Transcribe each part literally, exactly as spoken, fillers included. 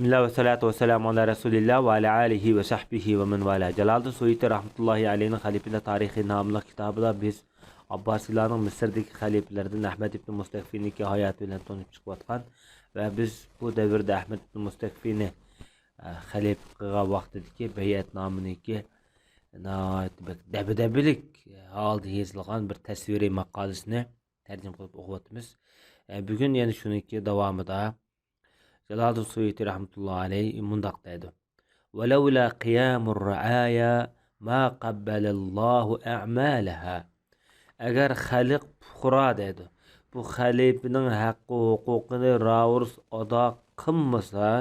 بىسمىللا ۋەسسالاتۇ ۋەسسالامۇ ئالا رەسۇلىللا ۋە ئالا ئالىھى ۋە سەھبىھى ۋە مەن ۋالا. جالالىدىن سۇيۇتى رەھمەتۇللاھى ئەلەيھنىڭ خەلىپىلەر تارىخى ناملىق كىتابىدا بىز ئابباسىيلارنىڭ مىسىردىكى خەلىپىلىرىدىن ئەھمەد ئىبن مۇستەكفىنىڭكى ھاياتى بىلەن تونۇشۇپ چىقىۋاتقان ۋە بىز بۇ دەۋردە ئەھمەد ئىبن مۇستەكفىنى، ئە، خەلىپە قىلغان ۋاقتىدىكى بەيئەتنامىنىڭكى ناھايىتى بەك دەبدەبىلىك ھالدا يېزىلغان بىر تەسۋىرىي ماقالىسىنى تەرجىمە قىلىپ ئوقۇۋاتىمىز. ئە، بۈگۈن يەنە شۇنىڭكى داۋامىدا جالالىدىن سۇيۇتى رەھمەتۇللا ئەلەيھ مۇنداق دەيدۇ: ولولا قيام الرعايا ما قبل الله أعمالها. ئەگەر خەلق، پۇقرا دەيدۇ، بۇ خەلىپىنىڭ ھەققى ھوقۇقىنى راۋۇرۇس ئادا قىلمىسا،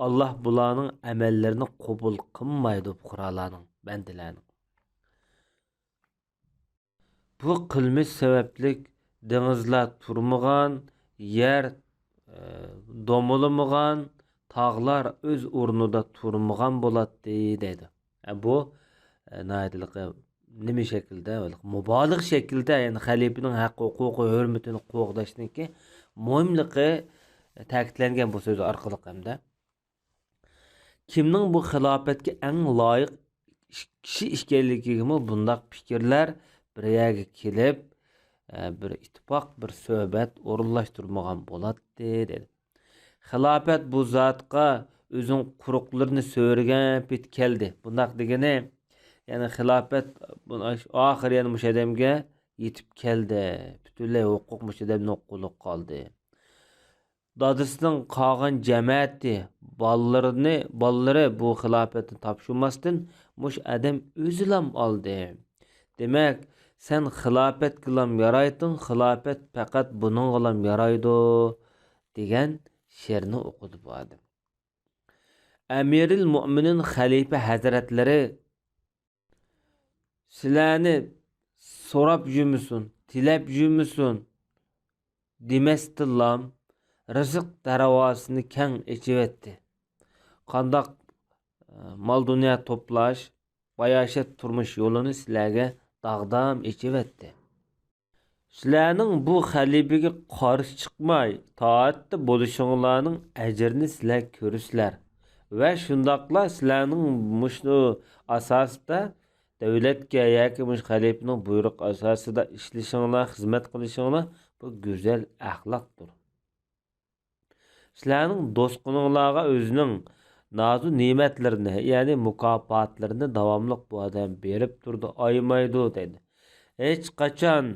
ئاللا بۇلارنىڭ ئەمەللىرىنى قوبۇل قىلمايدۇ، پۇقرالارنىڭ، بەندىلەرنىڭ. بۇ قىلمىش سەۋەبلىك دېڭىزلار تۇرمىغان، يەر، ئە، دومىلىمىغان، تاغلار ئۆز ئورنىدا تۇرمىغان بولاتتى، دەيدۇ. ئە، بۇ، ئە، ناھايىتى نېمە شەكىلدە، مۇبالىغە شەكىلدە، يەنى خەلىپىنىڭ ھەق ھوقۇقى، ھۆرمىتىنى قوغداشنىڭكى مۇھىملىقى تەكىتلەنگەن بۇ سۆز ئارقىلىق ھەمدە. كىمنىڭ بۇ خىلاپەتكە ئەڭ لايىق ئىش-، كىشى ئىكەنلىكىگىمۇ بۇنداق پىكىرلەر بىر يەرگە كېلىپ، ئە، بىر ئىتتىپاق، بىر سۆھبەت ئورۇنلاشتۇرمىغان بولاتتى، دېدى. خىلاپەت بۇ زاتقا ئۆزىنىڭ قۇرۇقلىرىنى سۆرىگەن پېتى كەلدى. بۇنداق دېگىنى، يەنى خىلاپەت بۇ-، ئاخىر يەنە مۇشۇ ئادەمگە يېتىپ كەلدى. پۈتۈنلەي ھوقۇق مۇشۇ ئادەمنىڭ قولىغا قالدى. دادىسىنىڭ قالغان جەمەتى، بالىلىرىنى، بالىلىرى بۇ خىلاپەتنى تاپشۇرماستىن، مۇشۇ ئادەم ئۆزىلام ئالدى. دېمەك، سەن خىلاپەتكىلام يارايتتىڭ، خىلاپەت پەقەت بۇنىڭغىلام يارايدۇ، دېگەن شېئىرنى ئوقۇدى بۇ ئادەم. ئەمىرىل مۆمىنىن خەلىپە ھەزرەتلىرى سىلەرنى سوراپ يۈرمىسۇن، تىلەپ يۈرمىسۇن دېمەستىنلام، رىزىق دەرۋازىسىنى كەڭ ئېچىۋەتتى. قانداق، ئە، مال-دۇنيا توپلاش، باياشات تۇرمۇش يولىنى سىلەرگە داغدام ئېچىۋەتتى. سىلەرنىڭ بۇ خەلىپىگە قارشى چىقماي، تائەتتە بولۇشۇڭلارنىڭ ئەجرىنى سىلەر كۆرىسىلەر. ۋە شۇنداقلا سىلەرنىڭ مۇشۇ ئاساستا دۆلەتكە ياكى مۇشۇ خەلىپىنىڭ بۇيرۇقى ئاساسىدا ئىشلىشىڭلار، خىزمەت قىلىشىڭلار، بۇ گۈزەل ئەخلاقتۇر. سىلەرنىڭ دوستقىنىڭلارغا ئۆزىنىڭ نازۇ نېمەتلىرىنى، يەنى مۇكاپاتلىرىنى داۋاملىق بۇ ئادەم بېرىپ تۇرىدۇ، ئايىمايدۇ، دەيدۇ. ھېچقاچان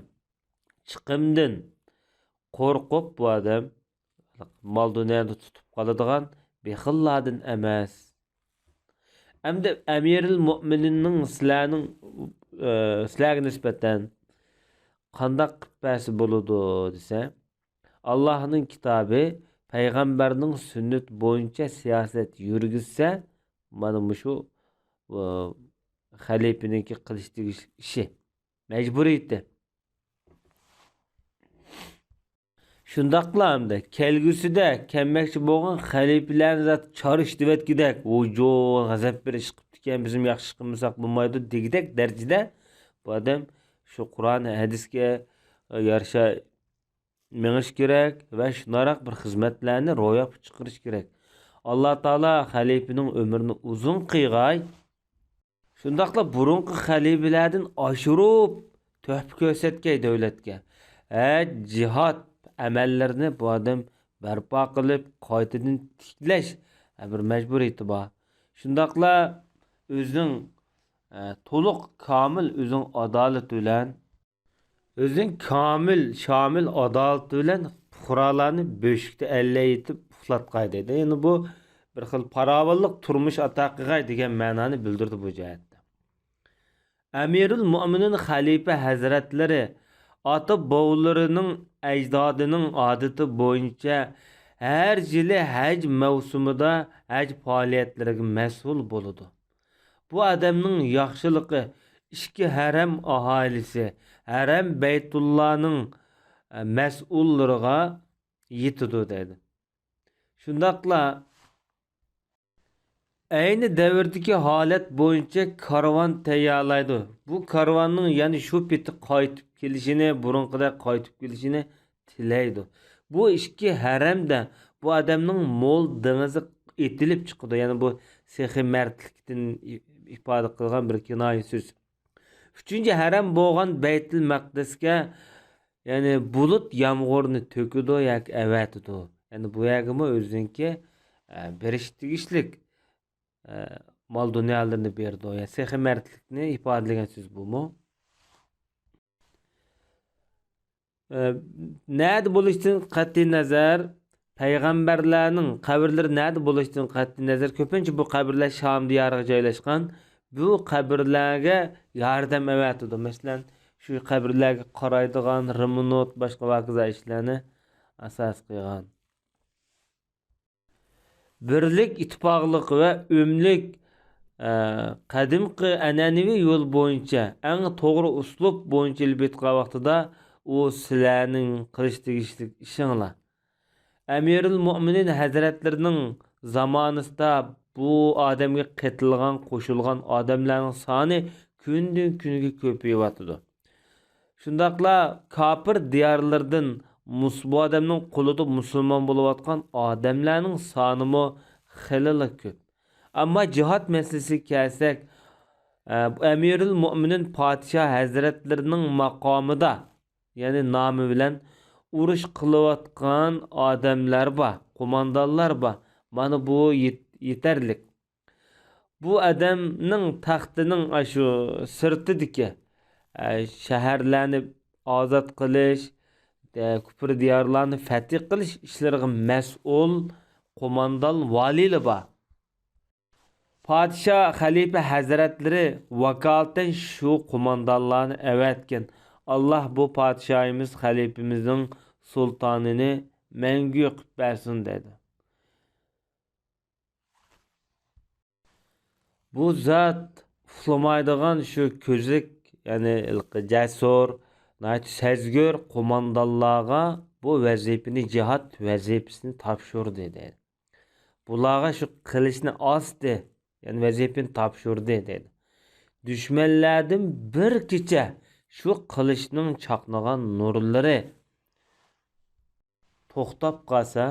چىقىمدىن قورقۇپ بۇ ئادەم مال-دۇنيانى تۇتۇپ قالىدىغان بېخىللاردىن ئەمەس. ئەمدى ئەمىرىل مۆمىنىننىڭ سىلەرنىڭ، ئە، سىلەرگە نىسبەتەن قانداق قىلىپ بەرسە بولىدۇ دېسە، ئاللاھنىڭ كىتابى، پەيغەمبەرنىڭ سۈننىتى بويىچە سىياسەت يۈرگۈزسە، مانا مۇشۇ، ئە، خەلىپىنىڭكى قىلىش تېگىشلىك ئىشى، مەجبۇرىيىتى. شۇنداقلا ئەمدى كەلگۈسىدە كەلمەكچى بولغان خەلىپىلەرنى زادى چارچىتىۋەتكۈدەك، ۋۇجۇ، غەزەپ بېرىش قىپتىكەن، بىزمۇ ياخشى ئىش قىلمىساق بولمايدۇ دېگۈدەك دەرىجىدە بۇ ئادەم شۇ قۇرئان، ھەدىسكە يارىشا مېڭىش كېرەك ۋە شۇنداقراق بىر خىزمەتلەرنى روياپقا چىقىرىش كېرەك. ئاللا تائالا خەلىپىنىڭ ئۆمرىنى ئۇزۇن قىلغاي. شۇنداقلا بۇرۇنقى خەلىپىلەردىن ئاشۇرۇپ تۆھپە كۆرسەتكەي دۆلەتكە. ھە، جىھاد ئەمەللىرىنى بۇ ئادەم بەرپا قىلىپ، قايتىدىن تىكلەش، ھە، بىر مەجبۇرىيىتى بار. شۇنداقلا ئۆزىنىڭ، ھە، تولۇق، كامىل ئۆزىنىڭ ئادالىتى بىلەن، ئۆزىنىڭ كامىل، شامىل ئادالىتى بىلەن پۇقرالارنى بۆشۈكتە ئەللەيتىپ ئۇخلاتقاي دەيدۇ. يەنى بۇ بىر خىل پاراۋانلىق تۇرمۇش ئاتا قىلغاي دېگەن مەنانى بىلدۈرىدۇ بۇ جەھەتتە. ئەمىرۇل مۆمىنىن خەلىپە ھەزرەتلىرى ئاتا بوۋىلىرىنىڭ، ئەجدادىنىڭ ئادىتى بويىچە ھەر يىلى ھەج مەۋسۇمىدا ھەج پائالىيەتلىرىگە مەسئۇل بولىدۇ. بۇ ئادەمنىڭ ياخشىلىقى ئىچكى ھەرەم ئاھالىسى، ھەرەم بەيتۇللانىڭ، ئە، مەسئۇللىرىغا يېتىدۇ دەيدۇ. شۇنداقلا ئەينى دەۋردىكى ھالەت بويىچە كارۋان تەييارلايدۇ. بۇ كارۋاننىڭ يەنە شۇ پېتى قايتىپ كېلىشىنى، بۇرۇنقىدەك قايتىپ كېلىشىنى تىلەيدۇ. بۇ ئىككى ھەرەمدە بۇ ئادەمنىڭ مول دېڭىزى ئېتىلىپ چىقىدۇ. يەنى بۇ سېخىي مەردلىكتىن ئىپادە قىلغان بىر كىنايە سۆز. ئۈچىنچى ھەرەم بولغان بەيتۇل مەقدىسكە، يەنى بۇلۇت يامغۇرنى تۆكىدۇ ياكى ئەۋەتىدۇ. يەنى بۇ يەرگىمۇ ئۆزىنىڭكى، ئە، بېرىشى تېگىشلىك، ئە، مال دۇنيالىرىنى بېرىدۇ. يەنى سېخىي مەردلىكنى ئىپادىلىگەن سۆز بۇمۇ. ئە، نەدە بولۇشتىن قەتئىينەزەر، پەيغەمبەرلەرنىڭ قەبرىلىرى نەدە بولۇشتىن قەتئىينەزەر، كۆپىنچە بۇ قەبرىلەر شام دىيارىغا جايلاشقان. بۇ قەبرىلەرگە ياردەم ئەۋەتىدۇ. مەسىلەن، شۇ قەبرىلەرگە قارايدىغان رېمونت، باشقا ۋە ھاكازا ئىشلارنى ئاساس قىلغان. بىرلىك، ئىتتىپاقلىق ۋە ئۆملۈك، ئە، قەدىمكى ئەنئەنىۋى يول بويىچە، ئەڭ توغرا ئۇسلۇب بويىچە ئېلىپ ئېيتقان ۋاقتىدا، ئۇ سىلەرنىڭ قىلىش تېگىشلىك ئىشىڭلار. ئەمىرۇل مۆمىنىن ھەزرەتلىرىنىڭ زامانىسىدا بۇ ئادەمگە قېتىلغان، قوشۇلغان ئادەملەرنىڭ سانى كۈندىن-كۈنگە كۆپىيىۋاتىدۇ. شۇنداقلا كاپىر دىيارلىرىدىن مۇس-، بۇ ئادەمنىڭ قولىدا مۇسۇلمان بولۇۋاتقان ئادەملەرنىڭ سانىمۇ خېلىلا كۆپ. ئەمما جىھاد مەسىلىسىگە كەلسەك، ئە، ئەمىرۇل مۆمىنىن پادىشاھ ھەزرەتلىرىنىڭ ماقامىدا، يەنى نامى بىلەن ئۇرۇش قىلىۋاتقان ئادەملەر بار، قوماندانلار بار. مانا بۇ يېت-، يېتەرلىك. بۇ ئادەمنىڭ تەختىنىڭ ئاشۇ سىرتىدىكى، ئە، شەھەرلەرنى ئازاد قىلىش، ئە، كۇپر دىيارلارنى فەتھى قىلىش ئىشلىرىغا مەسئۇل قوماندان، ۋالىيلار بار. پادىشاھ، خەلىپە ھەزرەتلىرى ۋاكالىتەن شۇ قوماندانلارنى ئەۋەتكەن. ئاللاھ بۇ پادىشاھىمىز، خەلىپىمىزنىڭ سۇلتانىنى مەڭگۈ قىلىپ بەرسۇن، دەيدۇ. بۇ زات ئۇخلىمايدىغان شۇ كۆزۈك، يەنى ھېلىقى جەسۇر، ناھايىتى سەزگۈر قوماندانلارغا بۇ ۋەزىپىنى، جىھاد ۋەزىپىسىنى تاپشۇردى، دەيدۇ. بۇلارغا شۇ قىلىچنى ئاستى، يەنى ۋەزىپىنى تاپشۇردى، دەيدۇ. دۈشمەنلەردىن بىر كېچە شۇ قىلىچنىڭ چاقنىغان نۇرلىرى توختاپ قالسا،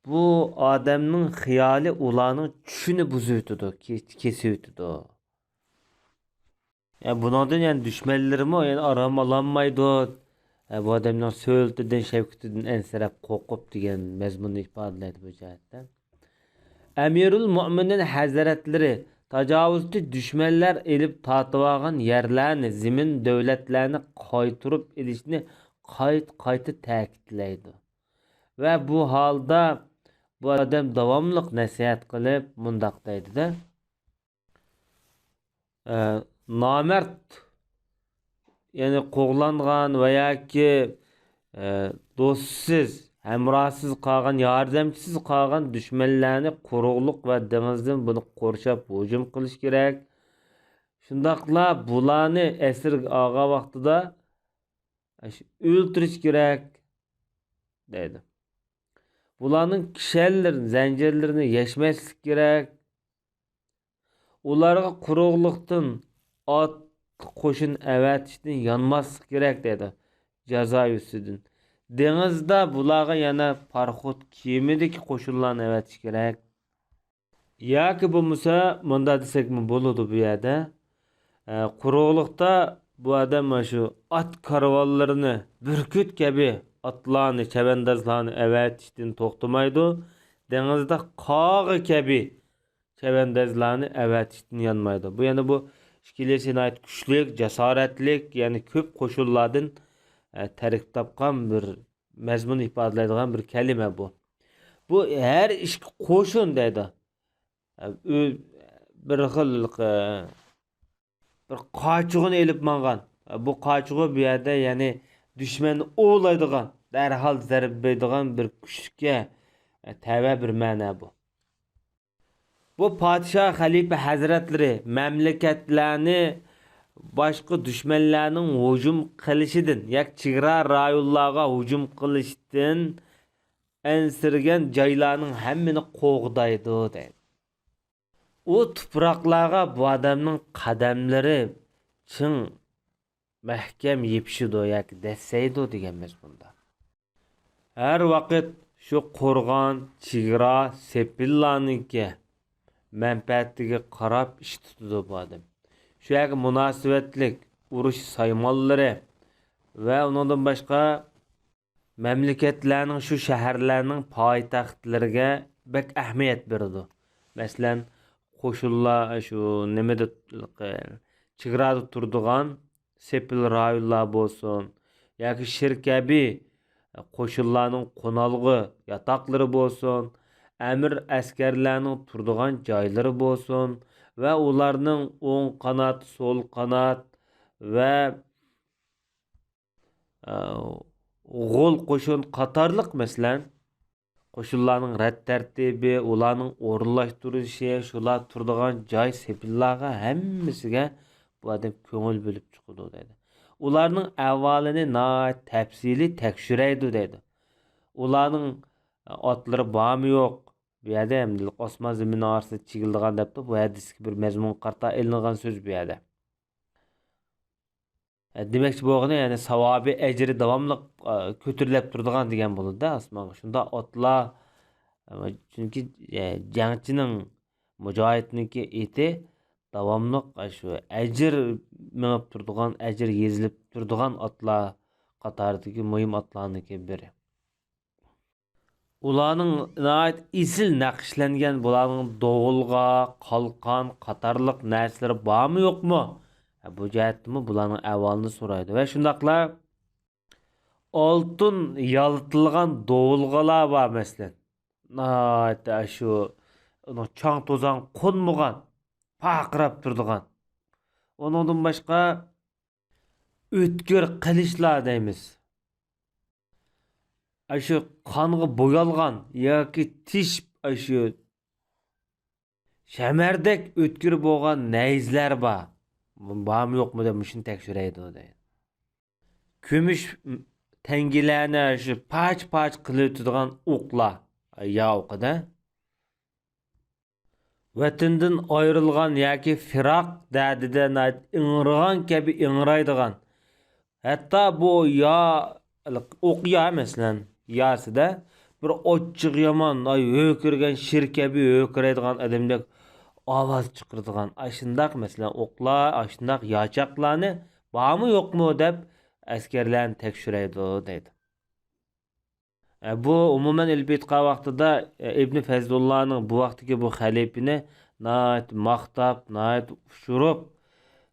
بۇ ئادەمنىڭ خىيالى ئۇلارنىڭ چۈشىنى بۇزۇۋېتىدۇ، كې-، كېسىۋېتىدۇ. يا بۇنىڭدىن يەنە دۈشمەنلىرىمۇ يەنە ئارام ئالالمايدۇ. ھە، بۇ ئادەمنىڭ سۆلىتىدىن، شەۋكىتىدىن ئەنسىرەپ، قورقۇپ دېگەن مەزمۇننى ئىپادىلەيدۇ بۇ جەھەتتە. ئەمىرۇل مۆمىنىن ھەزرەتلىرى تاجاۋۇزچى دۈشمەنلەر ئېلىپ تارتىۋالغان يەرلەرنى، زېمىن، دۆلەتلەرنى قايتۇرۇپ ئېلىشنى قايتا-قايتا تەكىتلەيدۇ. ۋە بۇ ھالدا بۇ ئادەم داۋاملىق نەسىھەت قىلىپ مۇنداق دەيدۇ-دە، ئە، نامەرد، يەنى قوغلانغان ۋە ياكى، ئە، دوستسىز، ھەمراھسىز قالغان، ياردەمچىسىز قالغان دۈشمەنلەرنى قۇرۇقلۇق ۋە دېڭىزدىن بۇنى قورشاپ ھۇجۇم قىلىش كېرەك. شۇنداقلا بۇلارنى ئەسىرگە ئالغان ۋاقتىدا ئۆلتۈرۈش كېرەك، دەيدۇ. بۇلارنىڭ كىشەنلىرىنى، زەنجىرلىرىنى يەشمەسلىك كېرەك. ئۇلارغا قۇرۇقلۇقتىن ئات، قوشۇن ئەۋەتىشتىن يانماسلىق كېرەك، دەيدۇ، جازا يۈزىسىدىن. دېڭىزدا بۇلارغا يەنە پاراخوت، كېمىدىكى قوشۇنلارنى ئەۋەتىش كېرەك. ياكى بولمىسا مۇنداق دېسەكمۇ بولىدۇ بۇ يەردە. ئە، قۇرۇقلۇقتا بۇ ئادەم مانا شۇ ئات كارۋانلىرىنى، بۈركۈت كەبى ئاتلارنى، چەۋەندازلارنى ئەۋەتىشتىن توختىمايدۇ. دېڭىزدا قاغا كەبى چەۋەندازلارنى ئەۋەتىشتىن يانمايدۇ. بۇ يەنە بۇ ئىككىلىسى ناھايىتى كۈچلۈك، جاسارەتلىك، يەنى كۆپ قوشۇنلاردىن، ئە، تەركىب تاپقان بىر مەزمۇن ئىپادىلەيدىغان بىر كەلىمە بۇ. بۇ ھەر ئىككى قوشۇن دەيدۇ. ئە، ئۆ-، بىر خىل، ئە، بىر قاچىغۇنى ئېلىپ ماڭغان. ئە، بۇ قاچىغۇ بۇ يەردە يەنى دۈشمەننى ئوۋلايدىغان، دەرھال زەربە بېرىدىغان بىر كۈچلۈككە، ئە، تەۋە بىر مەنە بۇ. بۇ پادىشاھ، خەلىپە ھەزرەتلىرى مەملىكەتلەرنى باشقا دۈشمەنلەرنىڭ ھۇجۇم قىلىشىدىن ياكى چېگرا رايونلارغا ھۇجۇم قىلىشتىن ئەنسىرىگەن جايلارنىڭ ھەممىنى قوغدايدۇ، دەيدۇ. ئۇ تۇپراقلارغا بۇ ئادەمنىڭ قەدەملىرى چىڭ، مەھكەم يېپىشىدۇ ياكى دەسسەيدۇ دېگەن مەزمۇندا. ھەر ۋاقىت شۇ قورغان، چېگرا، سېپىللارنىڭكى مەنپەئەتىگە قاراپ ئىش تۇتىدۇ بۇ ئادەم. شۇ يەرگە مۇناسىۋەتلىك ئۇرۇش سايمانلىرى ۋە ئۇنىڭدىن باشقا مەملىكەتلەرنىڭ، شۇ شەھەرلەرنىڭ پايتەختلىرىگە بەك ئەھمىيەت بېرىدۇ. مەسىلەن، قوشۇنلار شۇ نېمىدە، چېگرادا تۇرىدىغان سېپىل رايونلار بولسۇن ياكى شىر كەبى قوشۇنلارنىڭ قونالغۇ ياتاقلىرى بولسۇن، ئەمىر ئەسكەرلەرنىڭ تۇرىدىغان جايلىرى بولسۇن ۋە ئۇلارنىڭ ئوڭ قانات، سول قانات ۋە ئە، غول قوشۇن قاتارلىق، مەسىلەن، قوشۇنلارنىڭ رەت تەرتىپى، ئۇلارنىڭ ئورۇنلاشتۇرۇلۇشى، شۇلار تۇرىدىغان جاي، سېپىللارغا ھەممىسىگە بۇ ئادەم كۆڭۈل بۆلۈپ چىقىدۇ دەيدۇ. ئۇلارنىڭ ئەھۋالىنى ناھايىتى تەپسىلىي تەكشۈرەيدۇ دەيدۇ. ئۇلارنىڭ ئاتلىرى بارمۇ يوق؟ بۇ يەردە ئەمدى ئاسمان زېمىننىڭ ئارىسىدا چىگىلىدىغان دەپتۇ. بۇ ھەدىستىكى بىر مەزمۇنغا قارىتا ئېلىنغان سۆز بۇ يەردە. ئە، دېمەكچى بولغىنى، يەنى ساۋابى، ئەجرى داۋاملىق، ئە، كۆتۈرۈلۈپ تۇرىدىغان دېگەن بولىدۇ ئاسمانغا. شۇنداق ئاتلار، ئە، چۈنكى، ئە، جەڭچىنىڭ، مۇجاھىدنىڭكى ئېتى داۋاملىق، ئە، شۇ ئەجىر مېڭىپ تۇرىدىغان، ئەجىر يېزىلىپ تۇرىدىغان ئاتلار قاتارىدىكى مۇھىم ئاتلارنىڭكى بىرى. ئۇلارنىڭ ناھايىتى ئېسىل نەقىشلەنگەن، بۇلارنىڭ دۇۋۇلغا، قالقان قاتارلىق نەرسىلىرى بارمۇ، يوقمۇ؟ ھە، بۇ جەھەتتىمۇ بۇلارنىڭ ئەھۋالىنى سورايدۇ. ۋە شۇنداقلا ئالتۇن يالىتىلغان دۇۋۇلغىلار بار، مەسىلەن. ناھايىتى شۇ، ئۇنىڭ چاڭ-توزان قونمىغان، پارقىراپ تۇرىدىغان. ئۇنىڭدىن باشقا، ئۆتكۈر قىلىچلار دەيمىز. ئاشۇ قانغا بويالغان ياكى تېشىپ، ئاشۇ شەمەردەك ئۆتكۈر بولغان نەيزىلەر بار. بارمۇ، يوقمۇ دەپ مۇشۇنى تەكشۈرەيدۇ دەيدۇ. كۈمۈش تەڭگىلەرنى شۇ پارچە-پارچە قىلىۋېتىدىغان ئوقلار، يا ئوقىدا. ۋەتىنىدىن ئايرىلغان ياكى فىراق دەردىدە ناھايىتى ئىڭرىغان كەبى ئىڭرايدىغان، ھەتتا بۇ يا، ئوق يا، مەسىلەن، ياسىدا بىر ئاچچىقى يامان، ئاي، ھۆركىرىگەن شىر كەبى ھۆركىرەيدىغان ئادەمدەك ئاۋاز چىقىرىدىغان ئاشۇنداق، مەسىلەن، ئوقلار، ئاشۇنداق ياچاقلارنى بارمۇ، يوقمۇ دەپ ئەسكەرلەرنى تەكشۈرەيدۇ دەيدۇ. ئە، بۇ ئومۇمەن ئېلىپ ئېيتقان ۋاقتىدا، ئە، ئىبنى فەزلۇللانىڭ بۇ ۋاقتىكى بۇ خەلىپىنى ناھايىتى ماختاپ، ناھايىتى ئۇشۇرۇپ،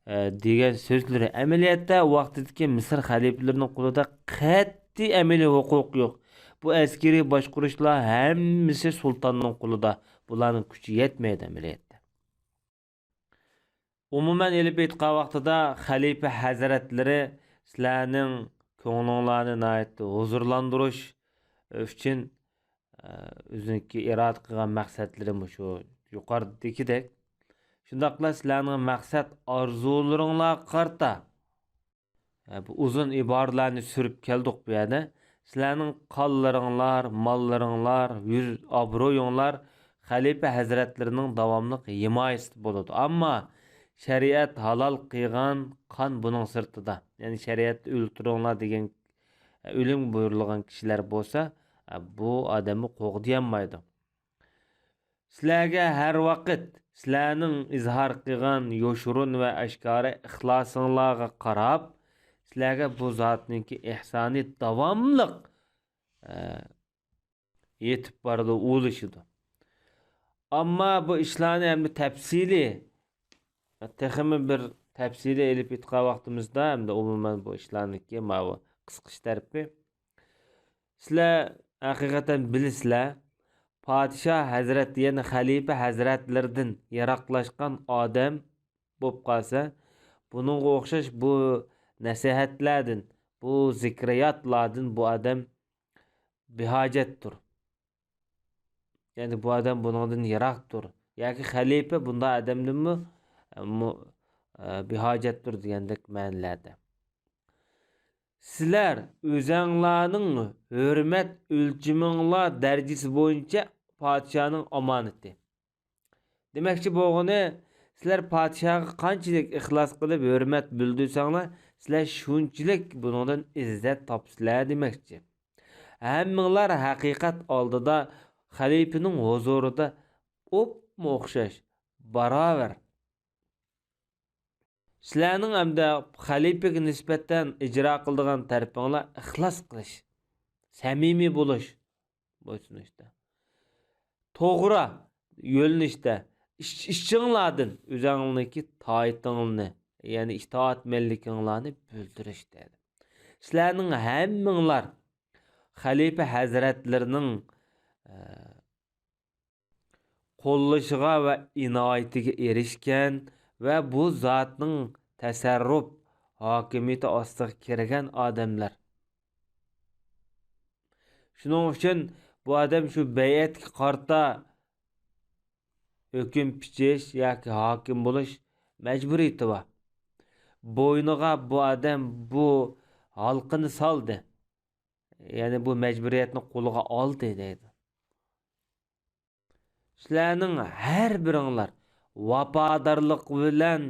ئە، دېگەن سۆزلىرى. ئەمەلىيەتتە، ئۇ ۋاقتىدىكى مىسىر خەلىپىلىرىنىڭ قولىدا قەتئىي ئەمەلىي ھوقۇق يوق. بۇ ئەسكىرىي باشقۇرۇشلار ھەممىسى سۇلتاننىڭ قولىدا. بۇلارنىڭ كۈچى يەتمەيدۇ ئەمەلىيەتتە. ئومۇمەن ئېلىپ ئېيتقان ۋاقتىدا، خەلىپە ھەزرەتلىرى سىلەرنىڭ كۆڭلۈڭلارنى ناھايىتى ھۇزۇرلاندۇرۇش ئۈچۈن، ئە، ئۆزىنىڭكى ئىرادە قىلغان مەقسەتلىرى مۇشۇ يۇقىرىدىكىدەك. شۇنداقلا سىلەرنىڭ مەقسەت ئارزۇلىرىڭلارغا قارىتا، ئە، بۇ ئۇزۇن ئىبارىلەرنى سۈرۈپ كەلدۇق بۇ يەردە. سىلەرنىڭ قانلىرىڭلار، ماللىرىڭلار، يۈز ئابرۇيۇڭلار خەلىپە ھەزرەتلىرىنىڭ داۋاملىق ھىمايىسىدە بولىدۇ. ئەمما شەرىئەت ھالال قىلغان قان بۇنىڭ سىرتىدا. يەنى شەرىئەتتە ئۆلتۈرۈڭلار دېگەن، ئە، ئۆلۈم بۇيرۇلغان كىشىلەر بولسا، ئە، بۇ ئادەممۇ قوغدىيالمايدۇ. سىلەرگە ھەر ۋاقىت سىلەرنىڭ ئىزھار قىلغان يوشۇرۇن ۋە ئاشكارا ئىخلاسىڭلارغا قاراپ، سىلەرگە بۇ زاتنىڭكى ئېھسانى داۋاملىق، ئە، يېتىپ بارىدۇ، ئۇلىشىدۇ. ئەمما بۇ ئىشلارنى ھەمدە تەپسىلىي، تېخىمۇ بىر تەپسىلىي ئېلىپ ئېيتقان ۋاقتىمىزدا، ھەمدە ئومۇمەن بۇ ئىشلارنىڭكى ماۋۇ قىسقىچە تەرىپى، سىلەر ھەقىقەتەن بىلىسىلەر، پادىشاھ ھەزرەت، يەنى خەلىپە ھەزرەتلىرىدىن يىراقلاشقان ئادەم بولۇپ قالسا، بۇنىڭغا ئوخشاش بۇ نەسىھەتلەردىن، بۇ زىكرىياتلاردىن بۇ ئادەم بىھاجەتتۇر. يەنى بۇ ئادەم بۇنىڭدىن يىراقتۇر. ياكى خەلىپە بۇنداق ئادەمدىنمۇ، مۇ-، بىھاجەتتۇر دېگەندەك مەنىلەردە. سىلەر ئۆزەڭلارنىڭ ھۆرمەت ئۆلچىمىڭلار دەرىجىسى بويىچە پادىشاھنىڭ ئامانىتى. دېمەكچى بولغىنى، سىلەر پادىشاھقا قانچىلىك ئىخلاس قىلىپ ھۆرمەت بىلدۈرسەڭلار، سىلەر شۇنچىلىك بۇنىڭدىن ئىززەت تاپىسىلەر دېمەكچى. ھەممىڭلار ھەقىقەت ئالدىدا خەلىپىنىڭ ھۇزۇرىدا ئوپمۇ ئوخشاش، باراۋەر. سىلەرنىڭ ئەمدى خەلىپىگە نىسبەتەن ئىجرا قىلىدىغان تەرىپىڭلار ئىخلاس قىلىش، سەمىمىي بولۇش، بويسۇنۇشتا، توغرا يۆنىلىشتە، ئىچ-، ئىچىڭلاردىن ئۆزۈڭلارنىڭكى تائىتىڭلارنى، يەنى ئىتائەتمەنلىكىڭلارنى بىلدۈرۈش دەيدۇ. سىلەرنىڭ ھەممىڭلار خەلىپە ھەزرەتلىرىنىڭ، ئە، قوللىشىغا ۋە ئىنايىتىگە ئېرىشكەن ۋە بۇ زاتنىڭ تەسەررۇپ ھاكىمىيىتى ئاستىغا كىرگەن ئادەملەر. شۇنىڭ ئۈچۈن بۇ ئادەم شۇ بەيئەتكە قارىتا ھۆكۈم پىچىش ياكى ھاكىم بولۇش مەجبۇرىيىتى بار. بوينىغا بۇ ئادەم بۇ ھالقىنى سالدى. يەنى بۇ مەجبۇرىيەتنى قولىغا ئالدى دەيدۇ. سىلەرنىڭ ھەر بىرىڭلار ۋاپادارلىق بىلەن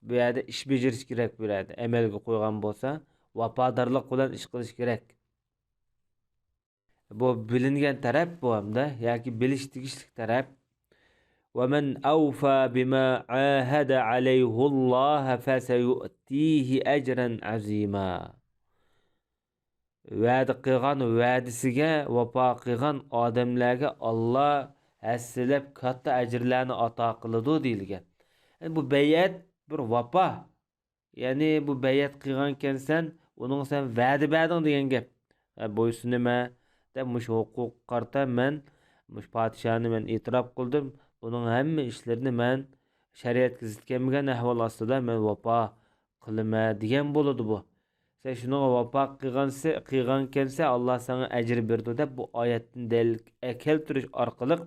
بۇ يەردە ئىش بېجىرىش كېرەك، بۇ يەردە ئەمەلگە قويغان بولسا، ۋاپادارلىق بىلەن ئىش قىلىش كېرەك. بۇ بىلىنگەن تەرەپ بۇ ھەمدە ياكى بىلىش تېگىشلىك تەرەپ. وَمَنْ أَوْفَى بِمَا عَاهَدَ عَلَيْهُ اللَّهَ فَسَيُؤْتِيهِ أَجْرًا عَظِيمًا. ۋەدە قىلغان ۋەدىسىگە ۋاپا قىلغان ئادەملەرگە ئاللا ھەسسىلەپ كاتتا ئەجىرلەرنى ئاتا قىلىدۇ دېيىلگەن. يەنى بۇ بەيئەت بىر ۋاپا. يەنى بۇ بەيئەت قىلغانكەنسەن، ئۇنىڭغا سەن ۋەدە بەردىڭ دېگەن گەپ. ھە، بويسۇنىمەن دەپ مۇشۇ ھوقۇققا قارىتا مەن مۇشۇ پادىشاھنى مەن ئېتىراپ قىلدىم. بۇنىڭ ھەممە ئىشلىرىنى مەن شەرىئەتكە زىت كەلمىگەن ئەھۋال ئاستىدا مەن ۋاپا قىلىمەن دېگەن بولىدۇ بۇ. سەن شۇنىڭغا ۋاپا قىلغانسە-، قىلغانكەنسەن، ئاللا ساڭا ئەجىر بېرىدۇ دەپ بۇ ئايەتتىن دەلىل كەلتۈرۈش ئارقىلىق،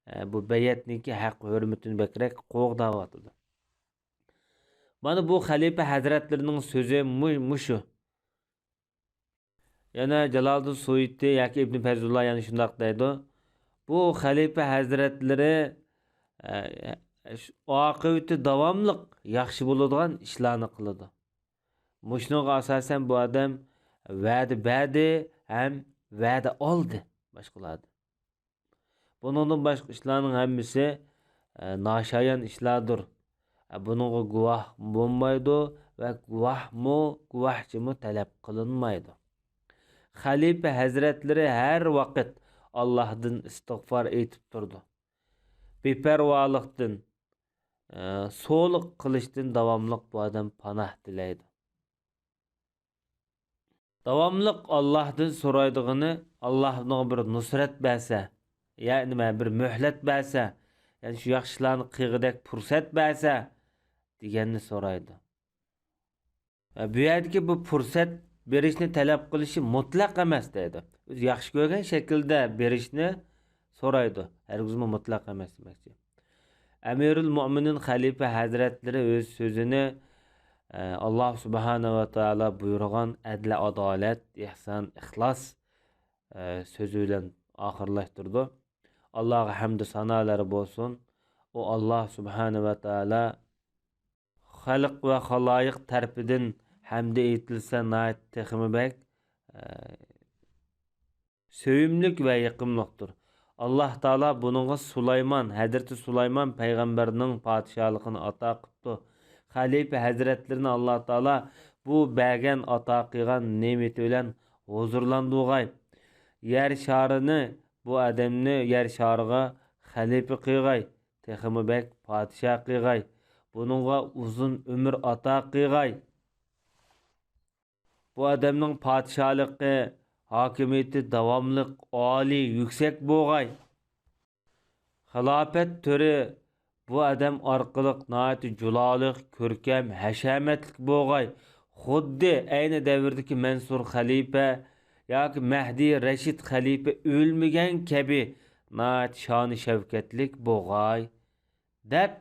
ئە، بۇ بەيئەتنىڭكى ھەق ھۆرمىتىنى بەكرەك قوغداۋاتىدۇ. مانا بۇ خەلىپە ھەزرەتلىرىنىڭ سۆزى مۇ-، مۇشۇ. يەنە جالالىدىن سۇيۇتى ياكى ئىبن پەيزۇللا يەنە شۇنداق دەيدۇ. بۇ خەلىپە ھەزرەتلىرى، ئە، ئاقىۋىتى داۋاملىق ياخشى بولىدىغان ئىشلارنى قىلىدۇ. مۇشۇنىڭغا ئاساسەن بۇ ئادەم ۋەدە بەردى ھەم ۋەدە ئالدى باشقىلاردىن. بۇنىڭدىن باشقا ئىشلارنىڭ ھەممىسى، ئە، ناشايان ئىشلاردۇر. ئە، بۇنىڭغا گۇۋاھ بولمايدۇ ۋە گۇۋاھمۇ، گۇۋاھچىمۇ تەلەپ قىلىنمايدۇ. خەلىپە ھەزرەتلىرى ھەر ۋاقىت ئاللاھدىن ئىستىغفار ئېيتىپ تۇرىدۇ. بىپەرۋالىقتىن، ئە، سولۇق قىلىشتىن داۋاملىق بۇ ئادەم پاناھ تىلەيدۇ. داۋاملىق ئاللاھتىن سورايدىغىنى، ئاللاھ بۇنىڭغا بىر نۇسرەت بەرسە، يا نېمە، بىر مۆھلەت بەرسە، يەنى شۇ ياخشى ئىشلارنى قىلغۇدەك پۇرسەت بەرسە، دېگەننى سورايدۇ. بۇ يەردىكى بۇ پۇرسەت بېرىشنى تەلەپ قىلىشى مۇتلەق ئەمەس دەيدۇ. ئۆزى ياخشى كۆرگەن شەكىلدە بېرىشنى سورايدۇ. ھەرگىزمۇ مۇتلەق ئەمەس دېمەكچى. ئەمىرۇل مۆمىنىن خەلىپە ھەزرەتلىرى ئۆز سۆزىنى، ئە، ئاللاھ سۇبھانەھۇ ۋە تائالا بۇيرۇغان ئەدلى ئادالەت، ئېھسان، ئىخلاس، ئە، سۆزى بىلەن ئاخىرلاشتۇرىدۇ. ئاللاھقا ھەمدۇ سانالار بولسۇن. ئۇ ئاللاھ سۇبھانەھۇ ۋە تائالا خەلق ۋە خالايىق تەرىپىدىن ھەمدى ئېيتىلسا ناھايىتى تېخىمۇ بەك، ئە، سۆيۈملۈك ۋە يېقىملىقتۇر. ئاللاھ تائالا بۇنىڭغا سۇلايمان، ھەزرىتى سۇلايمان پەيغەمبەرنىڭ پادىشاھلىقىنى ئاتا قىپتۇ. خەلىپە ھەزرەتلىرىنى ئاللاھ تائالا بۇ بەرگەن، ئاتا قىلغان نېمىتى بىلەن ھۇزۇرلاندۇرغاي. يەر شارىنى، بۇ ئادەمنى يەر شارىغا خەلىپە قىلغاي، تېخىمۇ بەك پادىشاھ قىلغاي. بۇنىڭغا ئۇزۇن ئۆمۈر ئاتا قىلغاي. بۇ ئادەمنىڭ پادىشاھلىقى، ھاكىمىيىتى داۋاملىق ئالىي، يۈكسەك بولغاي. خىلاپەت تۆرى بۇ ئادەم ئارقىلىق ناھايىتى جۇلالىق، كۆركەم، ھەشەمەتلىك بولغاي. خۇددى ئەينى دەۋردىكى مەنسۇر خەلىپە ياكى مەھدى رەشىد خەلىپە ئۆلمىگەن كەبى ناھايىتى شانى شەۋكەتلىك بولغاي، دەپ،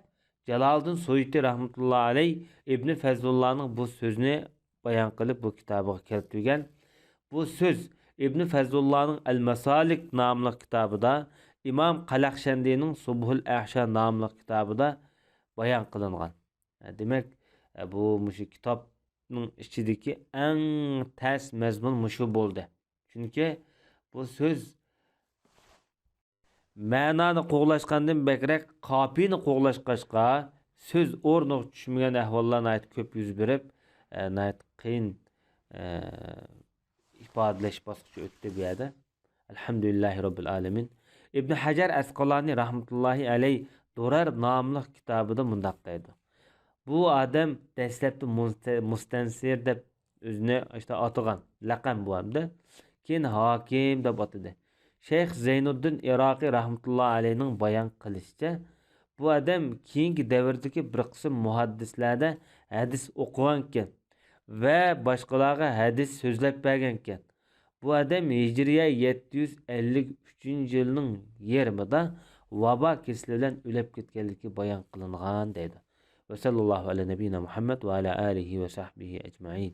جالالىدىن سۇيۇتى رەھمەتۇللا ئەلەي ئىبنى فەزلۇللانىڭ بۇ سۆزىنى بايان قىلىپ، بۇ كىتابىغا كەلتۈرگەن. بۇ سۆز ئىبنى فەزلۇللانىڭ ئەل ماسالىك ناملىق كىتابىدا، ئىمام قەلەخشەندىنىڭ سۇبھۇل ئەھشا ناملىق كىتابىدا بايان قىلىنغان. دېمەك، بۇ مۇشۇ كىتابنىڭ ئىچىدىكى ئەڭ تەس مەزمۇن مۇشۇ بولدى. چۈنكى بۇ سۆز مەنانى قوغلاشقاندىن بەكرەك قاپىيىنى قوغلاشقاچقا، سۆز ئورنىغا چۈشمىگەن ئەھۋاللار ناھايىتى كۆپ يۈز بېرىپ، ئە، ناھايىتى قىيىن، ئە، ئىپادىلەش باسقۇچى ئۆتتى بۇ يەردە. ئەلھەمدۇلىللاھى رەببىل ئالەمىن. ئىبن ھەجەر ئەسقالانى رەھمەتۇللاھى ئەلەي دۇرەر ناملىق كىتابىدا مۇنداق دەيدۇ: بۇ ئادەم دەسلەپتە مۇستە-، مۇستەنسىر دەپ ئۆزىنى ئاشتا ئاتىغان، لەقەم بۇ ھەمدە كېيىن ھاكىم دەپ ئاتىدى. شەيخ زەينۇددىن ئىراقىي رەھمەتۇللا ئەلەينىڭ بايان قىلىشىچە، بۇ ئادەم كېيىنكى دەۋردىكى بىر قىسىم مۇھەددىسلەردە ھەدىس ئوقۇغانىكەن ۋە باشقىلارغا ھەدىس سۆزلەپ بەرگەنىكەن. بۇ ئادەم ھىجرىيە يەتتە يۈز ئەللىك ئۈچىنچى يىلنىڭ يېرىمىدا ۋابا كېسىلى بىلەن ئۆلۈپ كەتكەنلىكى بايان قىلىنغان دەيدۇ. ۋە سەللەللاھۇ ئەلە نەبىينا مۇھەممەد ۋە ئەلە ئالىھى ۋە سەھبىھى ئەجمەئىن.